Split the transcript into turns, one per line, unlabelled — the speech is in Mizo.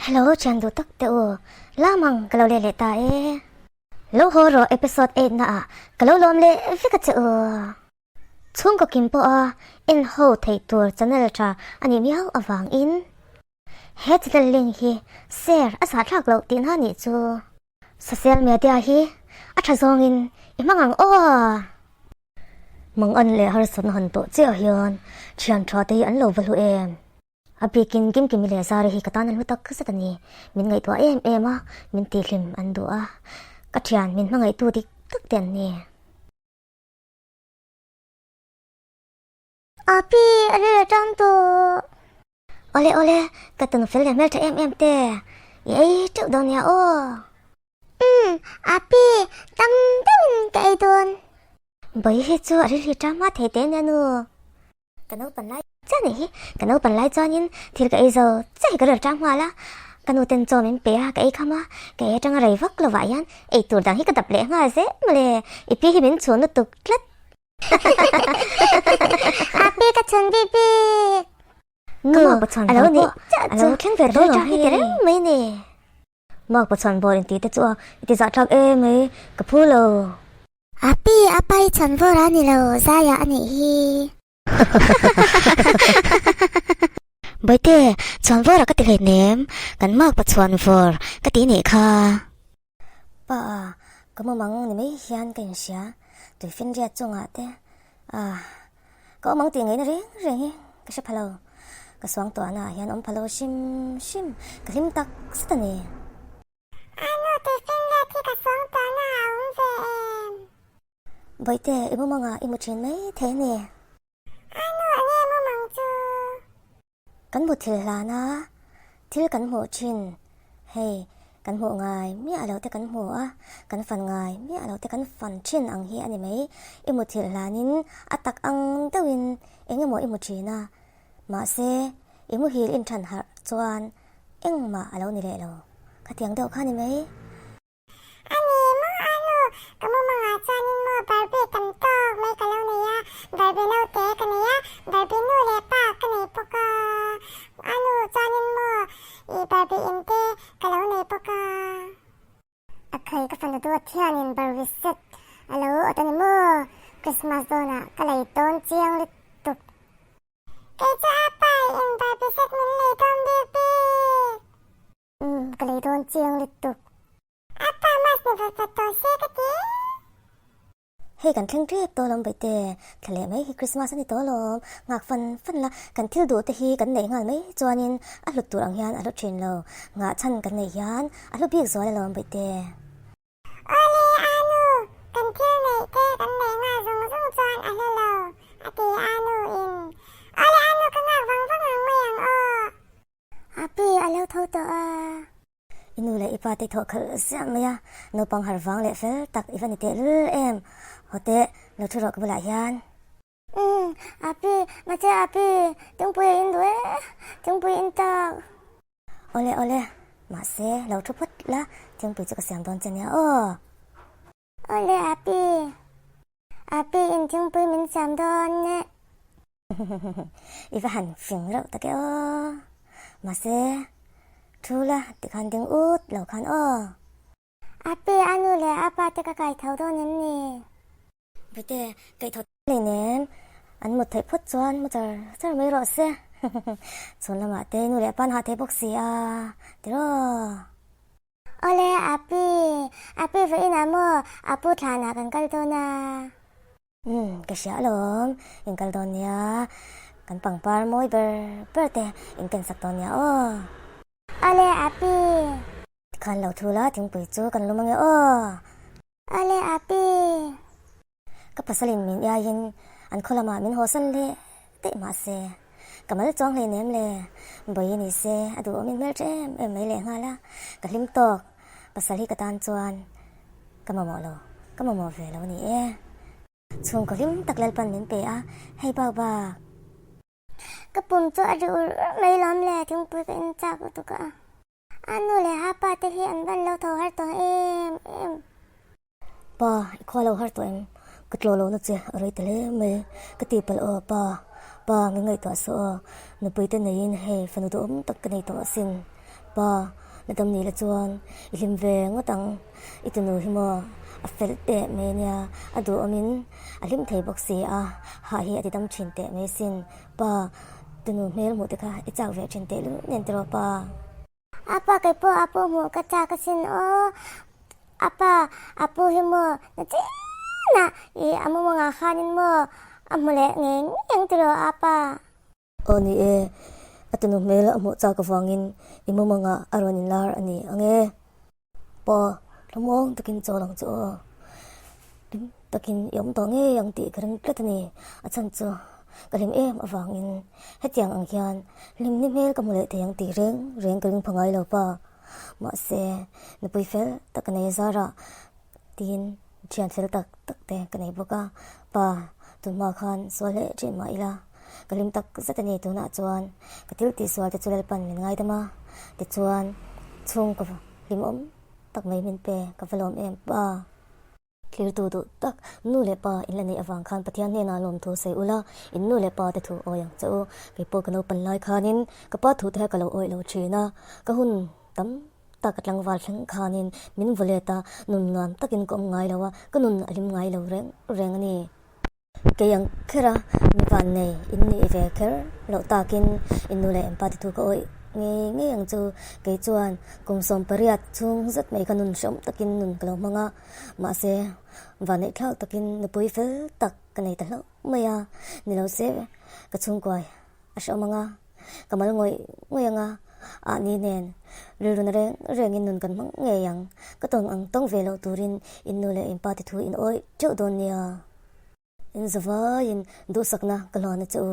Hello thian duh tak te u, lamang ka lo let leh ta e. Lo haw rawh episode 8 na ah ka lo lawm leh vek a che u. Chhungkaw kim pawh a en ho theih tur channel tha a nih miau avang in he channel link hi share a zahthlak loh tihna nih chu. Social media hi a tha zawng in i hmang ang aw. Mangan leh harsatna han tawh chiah hian thian tha te hi an lo va hlu em. A bikin Kimkimi leh Zari hi ka tan an hlu tak zet a ni. Min ngaihtuah em em a, min tihhlim an duh a. Ka thian min hmangaihtu dik tak te an ni.
Api, a ril a tang tawh.
Awle awle, ka tunu fel leh hmeltha em em te, i ei teuh dawn nia aw.
Umm, Api, tam deuhin ka ei dawn.
Bawihi chu a ril hi tang a thei teh nia nu. Ka naupan lai chiah nih hi, ka naupan lai chuanin thil ka ei zo chiah hi ka rel tang nghal a, ka nu ten chaw min pe a, ka ei kham a, ka ei atanga rei vak lovah hian ei tur dang hi ka dap leh nghal zel mawle, i pi hi min chhun lutuk tlat.
A pi ka chhun bik bik.
Nu, a lo nih chiah chu ka rel tang hi ti reng mai ni. Mark Pachhan bawr intih te chu a i ti zahthlak em mai, ka phu lo.
Api, a pa i chhan vawr a ni lo, Zaya a nih hi.
Bawihte, chhuan vawr a ka ti hleinem, kan Mark Pachhuan vawr ka ti nih kha. Pa, ka mumang ni mai hian ka inhria, tuifinriat chungah te, ah, Ka awm ang tih ngaihna reng reng hi ka hre pha lo. Ka suang tuahna ah hian awm pha lo hrim hrim, ka hlim tak zet a ni.
A nu tih finger hi ka suang tuahna ah a awm ve em?
Bawihte, i mumangah i mu thin mai thei a ni.
A nu a nge mumang chu?
Kan hmu thil hlan a, thil kan hmuh thin, hei kan hmuh ngai miah lo te kan hmu a, kan fan ngai miah lo te kan fan thin ang hi a ni mai. I hmu thil hlanin a tak ang deuhin eng emaw i hmu thin a, mahse i muhil inthan harh chuan engmah a lo ni leh lo, khatiang deuh kha a ni mai.
A ni maw a nu, ka mumangah chuanin maw Barbie tam tawk mai ka lo nei a, Barbie naute ka nei a, Barbie nu leh pa ka nei bawk a, a nu chuanin maw i Barbie in te ka lo nei bawk a. A khai ka fanu duat hianin Barbie set a lo awt a ni maw, Christmas dawnah ka lei dawn chiang lutuk. Kei chu a pa i eng Barbie set min lei dawn bik bik. Umm, ka lei dawn chiang lutuk. A pa mask ni vat vat tawh se ka ti.
Hei kan thleng tep tawh alawm Baihte, thla leh mai hi Christmas a ni tawh alawm, nghak fan fan la, kan thil duh te hi kan neih nghal mai chuanin a hlut tur ang hian a hlu thin lo, nghah chhan kan neih hian a hlu bik zual alawm Baihte.
Awle Anu, kan thil neih te kan neih nghal zung zung chuan a hlu lo, a ti Anu in. Awle Anu ka nghak vang vang ang mai ang aw. Api a lo tho tawh a.
I nu leh i pa te thawh khalh ziah mai a, naupang harh vang leh fel tak i va ni teh lul em. Haw teh, lo thu rawh ka bulah hian.
Umm, Api, mahse Api, thingpui a in duh e, thingpui in tak.
Awle awle, mahse lo thu phawt la, thingpui chu ka siam dawn che nia aw.
Awle Api, Api in thingpui min siam dawn e.
I va han fing reuh tak e aw. Mahse, thu la tikhan ding ut lo khan aw.
Api, a nu leh a pa te ka kai tho dawn em ni?
Bute, kaih tho nei nen an mut theih phawt chuan mu char char mai rawh se. Chhun lamah te nu leh a pa an hah thei bawk si a, tiraw?
Awle Api, Api vawiin ah maw Apu thlanah kan kal dawn a?
Umm, ka hria alawm, in kal dawn nia, kan pangpar mawi ber ber te in ken sak dawn nia aw.
Awle Api.
Tikhan lo thu la thingpui chu kan lum ange aw.
Awle Api.
Ka pasalin min iaiin an khaw lamah min hawsan leh daih mahse ka mal chuang hlei nem le, bawi ni se a duhawmin hmeltha em em mai leh nghal a, ka hlim tawk, pasal hi ka tan chuan ka mamawh lo, ka mamawh ve lo a ni e. Chhungkaw hlim tak Lalpan min pe a, hei bak bak.
Ka pum chu a ri ur ur mai lawm le, thingpui ka in chak lutuk a. A nu leh a pa te hi an van lo tho har tawh em em.
Pa, i khua lo har tawh em? Ka tlaw lo na che, a rei ta hle mai. Ka ti palh aw, pa. Pa, nge ngaihtuah suh aw. Nupui te neiin hei fanu duhawm tak ka nei tawh asin. Pa, la dam ni la chuan i hlim ve ngawt ang. I tunu hi maw a fel teh mai ania, a duhawmin a hlim thei bawk si a, hah hi a ti dam thin teh mai sin. Pa, tunu hmel hmuh te kha i chak ve thin teh lul nen tiraw pa?
Apa kei pawh a pu hmuh ka chak asin aw. Apa a pu hi maw na chenah i a mumangah khanin maw a hmu leh ngei ngei ang tiraw apa?
Aw ni e, a tunu hmel a hmuh chak avangin i mumangah a rawn inlar a ni ang e. Pa, hlawmawng takin chawl ang chu aw. Hlim takin i awm tawh ngei ang tih ka ring tlat a ni. A chhan chu ka hlim em avangin hetiang ang hian hlim ni hmel ka hmu leh thei ang tih reng reng ka ring pha ngai lo pa. Mahse, nupui fel tak ka nei a zarah tiin thian fel tak tak te ka nei bawk a. Pa, tunhma khan sual hle thin mah ila ka hlim tak zet a ni tunah chuan ka thil tihsual te chu Lalpan min ngaidam a, tichuan chhungkaw hlimawm tak mai min pe ka va lawm em pa. Thirtu duh tak nu leh pa in la neih avang khan Pathian hnenah lawmthu sawi ula, in nu leh pa te thu awi ang che u. Kei pawh ka naupan lai khanin ka pa thu te kha ka lo awih lo thin a, ka hun tam tak a tlangval thleng khanin min vaw let a, nun nuam takin ka awm ngai lo a, ka nun a hlim ngai lo reng reng a ni. Kei ang kher a, mi van nei in nih ve kher loh takin in nu leh in pa te thu ka awih ngei ngei ang chu. Kei chuan kum 18 chhung zet mai ka nun hreawm takin nun ka lo hmang a, mahse vanneih thlak takin nupui fel tak ka nei ta hlauh mai a, ni lo se ka chhungkuai a hreawm ang a, ka mal ngawih ngawih ang a, ahni nen rilru na reng rengin nun kan hmang ngei ang, ka tawng ang tawng ve loh turin in nu leh in pa te thu in awih teuh dawn nia. In zavaiin duhsakna ka hluan a che u.